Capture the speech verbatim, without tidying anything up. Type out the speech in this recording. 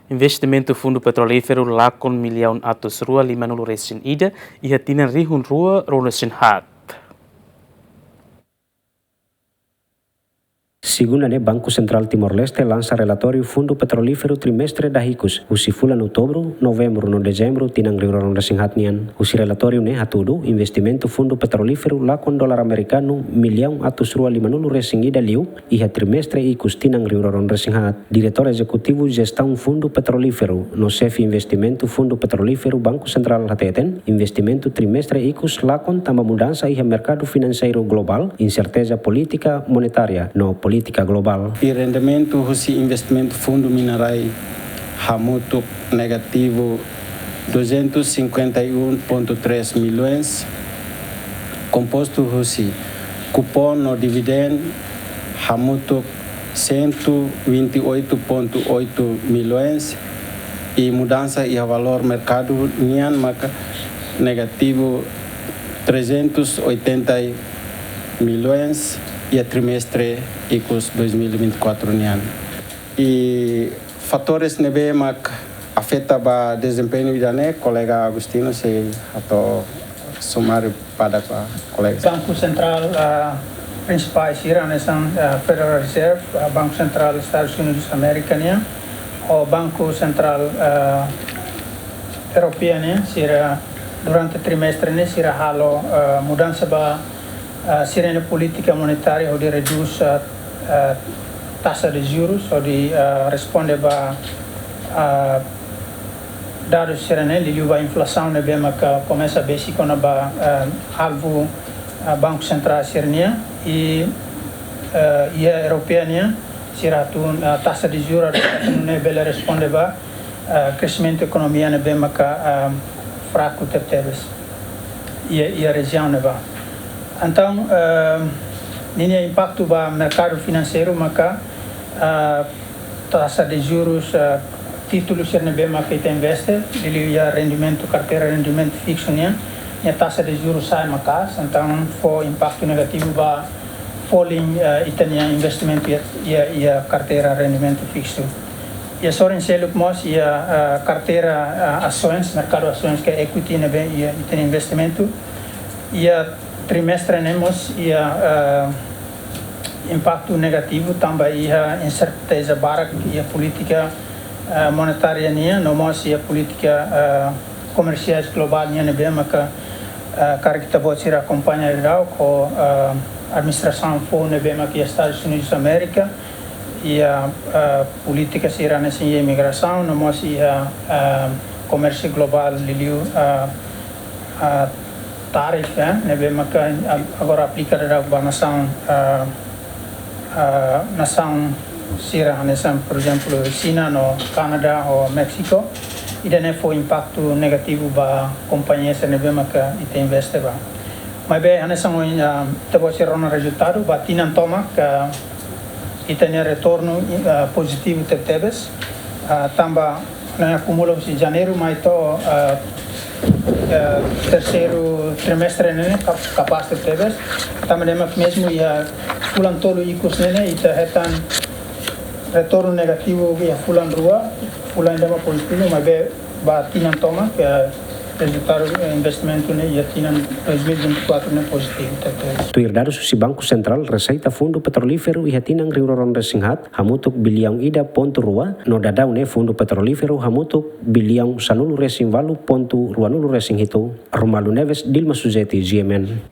Investimentu Fundu Petrolíferu lakon millaun atus rua lima-nulu resin ida iha tinan rihun rua ruanulu resin haat. Segunda ne'e, Banku Sentrál Timor-Leste lansa relatóriu Fundu Petrolíferu trimestre dahikus, husi fulan Outubru, Novembru no Dezembru tinan rihun rua ruanulu resin haat nian. Husi relatóriu ne'e hatudu, investimentu Fundu Petrolíferu lakon dolar amerikanu millaun atus rua lima-nulu resin ida liu iha trimestre ikus tinan rihun rua ruanulu resin haat. Diretór Ezekutivu Jestaun Fundu Petrolíferu no Xefe Investimentu Fundu Petrolíferu Banku Sentrál hateten, investimentu trimestre ikus lakon tanba mudansa iha merkadu finanseiru globál, inserteza polítika monetária no polítika globál. I rendimentu husi investimentu fundu mina-rai hamutuk negativu duzentos e cinquenta e um ponto três milhões, kompostu husi kupon no dividend hamutuk cento e vinte e oito ponto oito milhões, i mudansa iha valór merkadu nian maka negativu trezentos e oitenta milhões iha trimestre ikus dois mil e vinte e quatro nian. I fatores ne'ebé mak afeta ba dezempeñu ida-ne'e, kolega Agostinho sei hato'o sumáriu badak ba kolega. Banku Sentrál, ah, prinsipál sira hanesan, ah, Federal Reserve, ah, Banku Sentrál Estadus Unidus Amérika nian, ho Banku Sentrál, ah, Europeia nian, sira durante trimestre ne'e sira halo, ah, mudansa ba, ah, sira-nia polítika monetária hodi redús, ah, ah, taxa de juros, hodi, ah, responde ba, ah, dadus sira-ne'e, liuliu ba inflasaun ne'ebé maka komesa besik kona-ba, ah, alvu, ah, Banku Sentrál sira-nian, i, ah, iha Europeia nian, sira hatún, ah, taxa de juros ne'e bele responde ba, ah, kreximentu ekonomia ne'ebé maka, ah, fraku tebetebes iha, iha rejiaun ne'ebá. Entaun, ah, ninia impaktu ba merkadu finanseiru maka, ah, taxa de juros, ah, títulu sira ne'ebé maka ita investe, liuliu iha rendimentu, karteira rendimentu fiksu nian, nia taxa de juros sa'e maka'as, entaun fó impaktu negativu ba folin, ah, ita-nia investimentu iha, iha, iha karteira rendimentu fiksu. Iha sorin seluk mós iha, ah, karteira, ah, asoens, merkadu asoens ka equity ne'ebé iha ita-nia investimentu. Iha trimestre ne'e mós iha, ah, impaktu negativu tanba iha inserteza barak iha polítika, ah, monetária nian, no mós iha polítika, ah, komersiais globál nian ne'ebé maka, ah, karik ita-boot sira akompaña daudaun ho, ah, administrasaun foun ne'ebé maka iha Estadus Unidus Amérika, iha, ah, polítika sira hanesan iha imigrasaun, no mós iha, ah, komérsiu globál liuliu, ah, ah, tarif, eh, ne'ebé maka, ah, agora aplika daudaun ba nasaun, ah, ah, nasaun sira hanesan, por ezemplu, Xina no Kanadá ho Méxiku. Ida-ne'e fó impaktu negativu ba kompañia sira ne'ebé maka ita investe ba. Maibé hanesan ohin, ah, ita-boot sira rona rezultadu ba tinan tomak, ah, ita-nia retornu, ah, pozitivu tebetebes, ah, tanba ne'e akumula husi Janeiru mai to'o, ah, ah, terseiru trimestre ne'e kap-, kapás tebetebes. Tanba ne'e mak mezmu iha fulan tolu ikus ne'e ita hetan retornu negativu iha fulan rua, fulan ida mak pozitivu, maibé ba tinan tomak, eh, rezultadu, eh, investimentu ne'e iha tinan dois mil e vinte e quatro ne'e pozitivu tebetebes. Tuir dadus husi Banku Sentrál, reseita Fundu Petrolíferu iha tinan rihun rua ruanulu resin haat hamutuk biliaun ida pontu rua, no daudaun ne'e Fundu Petrolíferu hamutuk biliaun sanulu resin ualu pontu ruanulu resin hitu. Romualdo Neves, Dilma Suzeti, G M N.